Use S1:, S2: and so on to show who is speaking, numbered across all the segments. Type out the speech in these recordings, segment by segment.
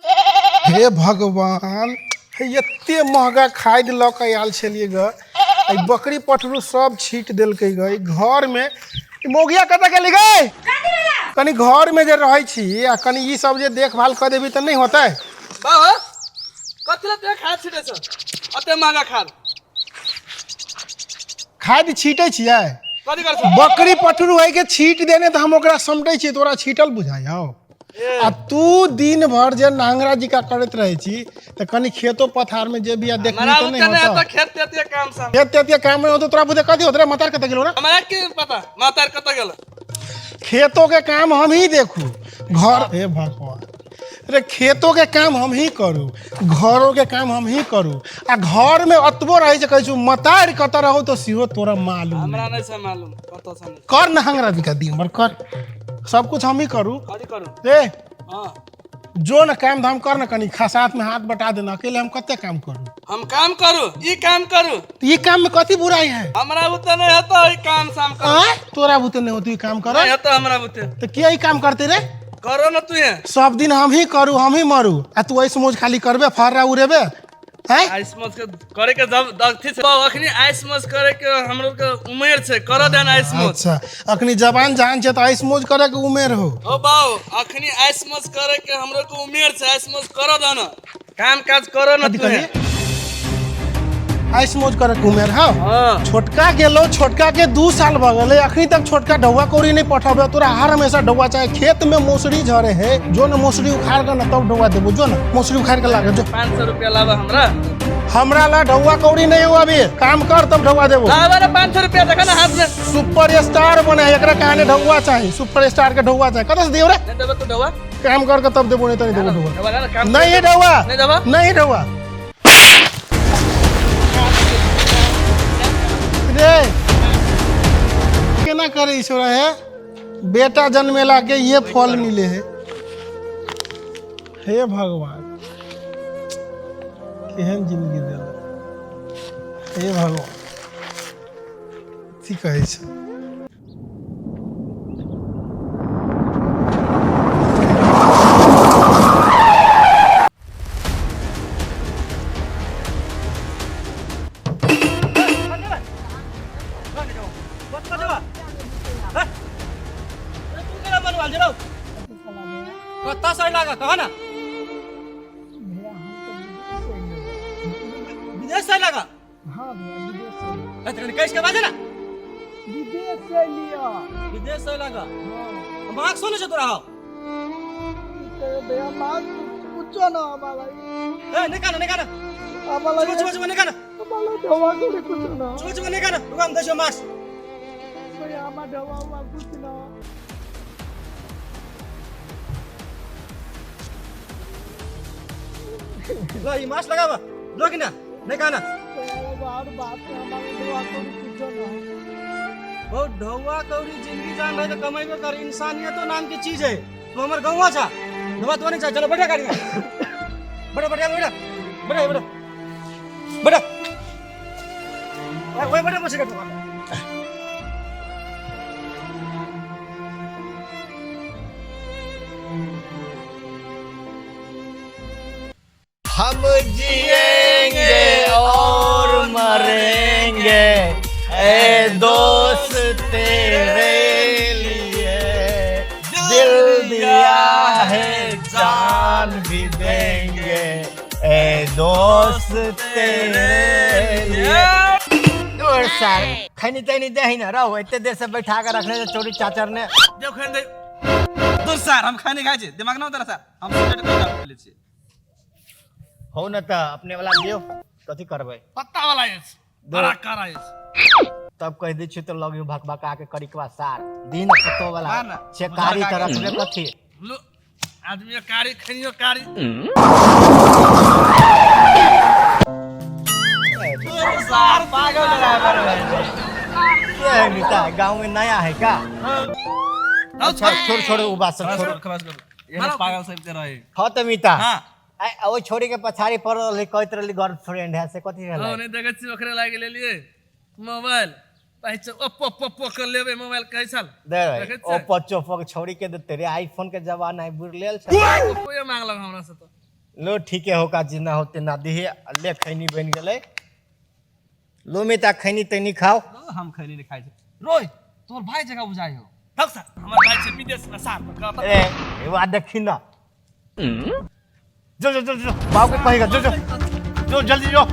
S1: हे भगवान, हे एते महगा खाद लऽ कऽ आयल छलियै ग, एहि बकरी पठरू सब छीट देलकै ग। ई घरमे ई मौगिया कतऽ गेली गै? कनि घरमे जे रहै छी आ कनि ई सब जे देखभाल कऽ देबी तऽ नहि होतै?
S2: बाबा, कथी लए खाद छिटै छ अते महगा खाद?
S1: खाद छीटै छियै?
S2: कथी कर छ?
S1: बकरी पठरू है के छीट देने तऽ हम ओकरा समटै छियै, तोरा छीटल बुझाइ हौ? आ तू दिन भर जे नांगरा जी का करैत रहै छी तऽ कनि खेतो पथार में जे बिया देखबी
S2: हमरा
S1: तऽ नहि
S2: उते नहि
S1: होतौ?
S2: तऽ खेत तेत के काम सब।
S1: खेत तेत के काम नहि होतौ तोरा बुझे कथी होतौ रे? मतार कतऽ गेलो रे?
S2: हमरा की पता मातार कतऽ गेल।
S1: खेतो के काम हम ही देखू घर, हे भगवान रे, खेतो के काम हम ही करू, घरो के काम हम ही करू, आ घर में अतबो रहै छै, कहै छु मतार कतऽ रहौ तऽ सेहो तोरा मालूम?
S2: हमरा नहि छै मालूम कतऽ छै नहि।
S1: कर न हंगरा जी का दिन भर कर, सब कुछ हम ही करू।
S2: कथी करू?
S1: ए।
S2: हाँ।
S1: जो न काम धाम कर न, कनी खसात में हाथ बटा देना, अकेले हम कते काम करू?
S2: हम काम करू, ई काम करू।
S1: तो ये काम में कथी बुराई है?
S2: हमरा बुते नहीं होता ई काम साम कर।
S1: आय तोरा बुते नहीं होती काम कर?
S2: नहीं होता हमरा बुते।
S1: तो किया ई काम करते रे?
S2: करो न तू ये।
S1: सब दिन हम ही करू, हम ही मरू, आ तू ऐसे मौज खाली करबे, फर्रा उड़ेबे हैं?
S2: आइस मौज के करे के जब दखती छै बाबू, अखनी आइस मौज करे के हमरो के उमेर छै, कर देन आइस मौज।
S1: अच्छा, अखनी जवान जान छै तऽ ऐस मौज करे के उमेर हो?
S2: ओ बाबू, अखनी आइस मौज करे के हमरो के उमेर छै, आइस मौज कर देन, काम काज करो न
S1: कथी
S2: तू ये।
S1: कहलिए? ऐस मौज करे के उमेर हौ?
S2: हाँ।
S1: छोटका गेलो, छोटका के 2 साल भऽ गेलै, अखनी तक छोटका ढौआ कौड़ी नहीं पठबे। तोरा हर हमेशा ढौआ चाहे। खेत में मौसरी झरे है, जो न मौसरी उखाड़ के न तब ढौआ देबो। जो न मौसरी उखाड़ के लागे जो।
S2: 500 रुपया लावा हमरा।
S1: हमरा ला ढौआ कौड़ी नहीं हो, अभी काम कर तब ढौआ देबो।
S2: लावा रे 500 रुपया, देखा ना हाथ में।
S1: सुपर स्टार बने है, एकरा कहानी ढौआ चाही, सुपर स्टार के ढौआ चाही। कतऽ से दियौ रे?
S2: नहीं देबे तू ढौआ?
S1: काम कर के तब देबो, नहीं तो नहीं देबो ढौआ।
S2: ढौआ ला ना, काम।
S1: नहीं है ढौआ।
S2: नहीं देबा?
S1: नहीं ढौआ रे, केना करे ईश्वर है, बेटा जन्मेला के ये फल मिले है। हे भगवान, केहन जिंदगी देल हे भगवान, की कहै छै?
S2: कत्ता सही लागा कहा ना? विदेश से लागा?
S1: हाँ भैया, विदेश से।
S2: ए, तखन कैस के बाजे ना।
S1: विदेश से लिया।
S2: विदेश से लागा?
S1: हाँ।
S2: मार्क्स सुने छो तोरा हो?
S1: की कहियो भैया, बात पूछो ना हमारा।
S2: ए, निकाल निकाल।
S1: हमारा।
S2: चुप चुप चुप, निकाल।
S1: हमारा ढवा को कुछ ना।
S2: चुप चुप, निकाल, रुक, हम दसो मार्क्स।
S1: भैया, हमारा ढवा हुआ कुछ ना।
S2: लो, ई मास्क लगावा लो कि ना निकाल।
S1: भैया, और बात है, हमारा ढवा को कुछ ना।
S2: बहुत ढौआ कौड़ी जिंदगी जान रहे तो कमेबे कर, इंसानियतो नाम की चीज है। तू हमर गौवा छा, ढौआ तो नहीं छा। चलो बैठा गाड़ी में, बैठा बैठा बैठा बैठा बैठा बैठा, ओए बैठा, बस बैठा।
S3: हम जिएंगे और मरेंगे ए दोस्त तेरे लिए, दिल दिया है जान भी देंगे ए दोस्त तेरे लिए। दूर सर, खैनी तैनी दे ही ना रहो, इतने देर से बैठा कर रखने से चोरी चाचर ने।
S2: देव खान दे दूर सर, हम खाने खाइ छी, दिमाग ना उतर सर, हम सिगरेट के काम ले छी।
S3: हो न त अपने वाला दियो, कथी करबै?
S2: पत्ता वाला अछि, बड़ा कारा अछि।
S3: तब कह दै छी तो लगियो भक भका के करिकवा सार दिन पत्तो वाला।
S2: हाँ ना।
S3: छे कारी त रखबे कथी?
S2: लो आदमी कारी खनियो कारी।
S3: सार पागल ड्राइवर है के है मिता, गांव में नया है का? अच्छा छोड़ छोड़, उ बात सब छोड़।
S2: ये पागल सब के रहे।
S3: हाँ त मिता।
S2: हाँ।
S3: आ ओ छोड़ी के पछाड़ी पर रहली, कहत रहली गर्लफ्रेंड है, से कथी
S2: हाँ।
S3: रहलै?
S2: नहीं देखै छी, ओकरे लागि लेलियै मोबाइल, पहिच ओप्पो पप्पो कर लेबै मोबाइल कहै छल।
S3: दे।
S2: देखै
S3: ओ
S2: छियै?
S3: पचो पक छोड़ी के देते रे, आईफोन के जमाना है, बुर लेल छै।
S2: ओप्पोए मांगलक हमरा से तऽ।
S3: लो ठीके होका जिना होते ना दिहे ले खैनी बनि गेलै। लो मिता खैनी तैनी खाओ।
S2: हम खैनी नहीं खाइ छी। रोय तोर भाई जगह बुझाइ हो।
S4: तब सर हमर भाई छै विदेश में सार पर
S3: ए एवा देखी ना। जो जो जो जो बाप के कहेगा जो जो जो जल्दी जो।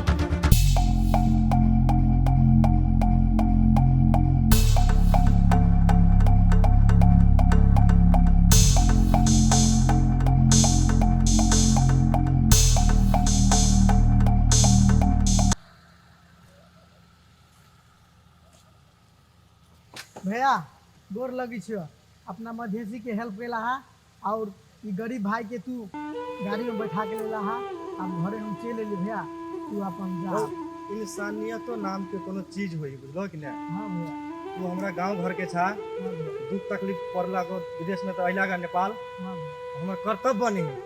S1: भैया गोर लगी छो, अपना मधेसी के हेल्प केला हा और ई गरीब भाई के तू गाड़ी में बैठा के लेला हा। अब घरे हम चल एली भैया, तू अपन जा।
S2: इंसानियतो नाम के कोनो चीज होई बुझलो कि ना?
S1: हाँ भैया।
S2: तू हमरा गांव घर के छा,
S1: हाँ भैया।
S2: दुख तकलीफ पड़ला को विदेश में तो अइला गा नेपाल।
S1: हाँ भैया।
S2: हमर कर्तव्य बनी है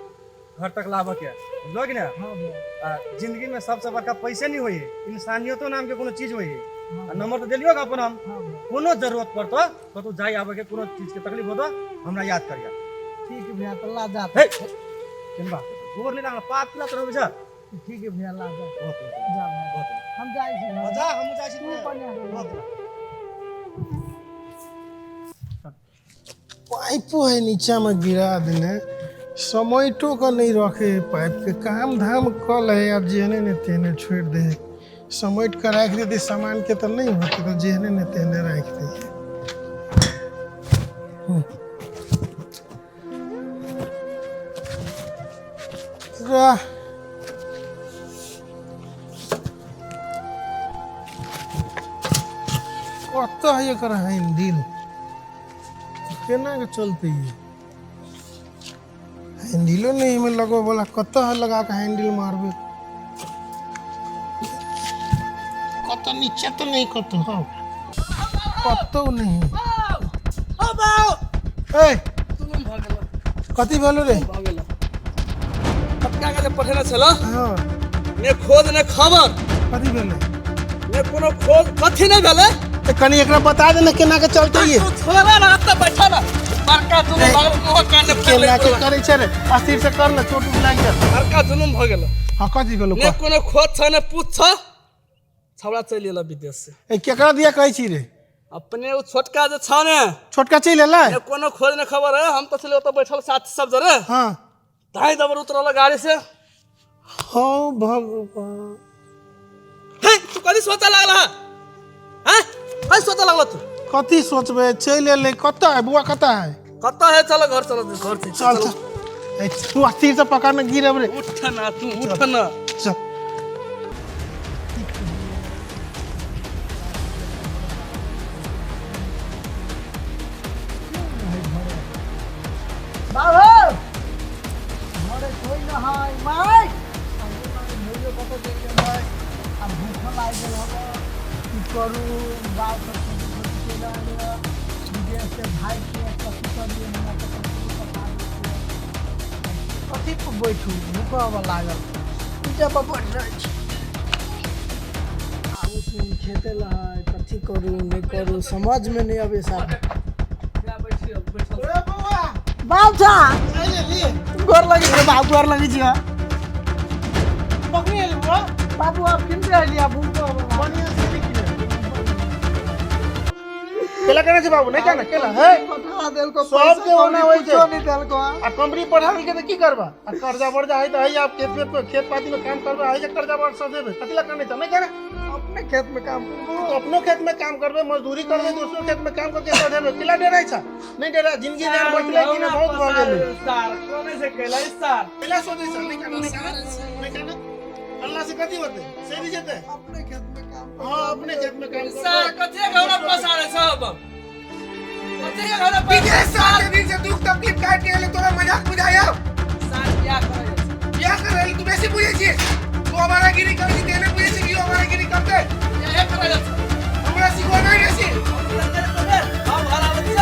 S2: घर तक लाबऽ के, बुझलो कि ना?
S1: हाँ भैया।
S2: आ, जिंदगी में सबसे बड़का पैसे नहीं होई है, इंसानियतो नाम के कोनो चीज होई है।
S1: हाँ
S2: आ, नंबर तो देलियो गा अपन हम।
S1: हाँ भैया।
S2: कोनो जरूरत पड़तो कतौ जाय आबे के कोनो चीज के तकलीफ होतो हमरा याद करिया।
S1: ठीक है भैया, तो ला जा।
S2: हे केन बात गोर नहीं लागल पाप ला तो बुझा।
S1: ठीक है भैया, ला जा।
S2: बहुत
S1: जा भैया।
S2: बहुत
S1: हम जाई छी।
S2: जा, हम जाई छी।
S1: तू बढ़िया।
S2: बहुत
S1: पाइपो है नीचा में गिरा देने, समैटो के नहीं रखे पाइप के। काम धाम कल है अब जेहने ने तेहने छोड़ दे, समैट के राख दे सामान के तो नहीं होते तो जेहने ने तेहने राख दे। कत है एकर हैंडल केना के चलते ये हैंडलो नहीं में लगो बोला कत है लगा के हैंडल मारबे कत नीचे तो नहीं कत हो कतौ नहीं। ए कथी भेलो रे?
S4: पटका के जे पठेने छल।
S1: हाँ।
S4: ने खोज ने खबर।
S1: कथी भेलै?
S4: ने कोनो खोज कथी नहीं भेलै।
S1: तो कनी एकरा बता दे ना केना के चलते ये।
S4: तू छोड़ा ना त बैठा ना बड़का जुलुम भऽ गेल मोह कान
S1: केना के करै छै रे? अस्थिर से कर ना, चोट उट लागि जायत।
S4: बड़का जुलुम भऽ गेल।
S1: हाँ कथी भेलो?
S4: ने कोनो खोज छ ने पूछ छ, छौड़ा चलि एल विदेश से।
S1: ए केकरा दिया कहै छी रे?
S4: अपने ओ छोटका जे छ ने,
S1: छोटका चलि एलै?
S4: ने कोनो खोज ने खबर है। हम तो छलियै ओतऽ बैठल साथी सब जरे।
S1: हाँ।
S4: धाइ दबर उतरल गाड़ी से।
S1: हाँ भगवान।
S4: हे तू कथी सोचऽ लागल हँ? हाँ कथी सोचऽ लागल तू?
S1: कथी सोचबै, चलि एलै। कतऽ है बुआ? कतऽ है?
S4: कतऽ है? चल घर चल, घर से
S1: चल चल। ए तू अस्थिर से पकड़ न गिरब रे।
S4: उठ ना तू, उठ ना।
S1: चल। बाबू घरे कोई न है माय। कतऽ चलि गेलै? आब भूख लागि गेल हब, की करू? बाप चलि आयल विदेश से भाई के, कथी करियै? हमरा तऽ कथी पता नहि। कथी पर बैठू? भूख आबऽ लागल, ईटा पर बैठ जाइ छी। आबू सुन खेते लहै, कथी करू नहि करू समझमे नहि अबै साहब। बाप छा गोर लगै छै बाप, गोर लगै छै। पकड़ि एली बुआ?
S5: बाबू आप किनते हलिया भूख
S1: बढ़िया से लिख ले। केला केना छै बाबू? नहीं केना केला है
S5: पठा देलको
S1: सबके ओना होइ छै।
S5: कुछो नहीं देलको।
S1: आ कमरी पढ़ा के तऽ की करबा? आ कर्जा बर्जा है तऽ है आप खेत में खेत पाती में काम करबा है जे कर्जा बर्जा सब देबे कथी ला करने छ? नहीं केना
S5: अपने खेत में काम करबो।
S1: तो अपनो खेत में काम करबे, मजदूरी करबे, दोसरो खेत में काम करके सब देबे। केला डराइ छ? नहीं डरा, जिंदगी जान बचले कि ना बहुत भऽ गेलै।
S4: सार कोने से कैला सार
S1: केला सोचै छ? नहीं केना, नहीं केना, नहीं केना। अल्लाह से कथी होते से भी जेते
S5: अपने खेत में काम
S1: हां अपने खेत में काम करबे।
S4: सार कथी घौरा पसारे सब कथी घौरा
S6: विदेश से आते दिन से दुख तकलीफ काट के एले तोरा मजाक बुझाया।
S4: सार क्या करे
S6: क्या कर रहल तू? बेसी बुझै छी तू, हमारा गिरी कर छी तेने बुझै छी कि हमारा गिरी करते
S4: ये करे
S6: हमरा सिखो नहीं रेसी।
S4: हम घर आबै छी।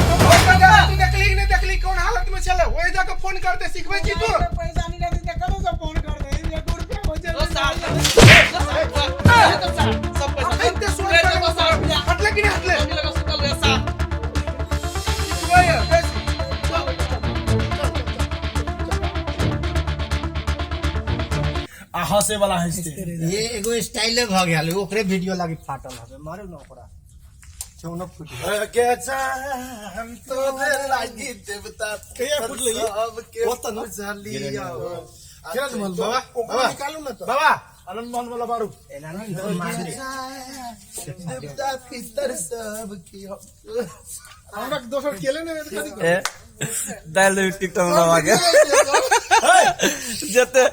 S6: तू देखली कि नहीं देखली कौन हालत में छले? ओए जाके फोन करते सिखबै छी तू।
S5: पैसा नहीं रहती त करो से फोन कर दे एक रुपया हो
S4: ओ सार
S5: जाए।
S4: सब पैसा
S6: अखन ते सोच कर हटले कि नहीं हटले?
S4: लगा सुतल रे सार।
S6: सिखबै है बेसी। चल, चल, चल, चल। आ हंसे वाला हंसते।
S3: ये एगो स्टाइले भ गेल, ओकरे वीडियो लागी फाटल हवे, मारू न ओकरा चौनो फुट
S6: के हम तो लागी देवता
S1: कहिया फुटलै?
S6: सबके बुझलिया।
S1: किरण मोहन बाबा, ओकरा निकालू ना तो।
S6: बाबा आनंद मोहन वाला बारू।
S3: एना न मार
S6: देवता पितर सबके
S1: हमरा के दोसर केले ने कथी
S4: दाल टिकटॉक लगा के जेते।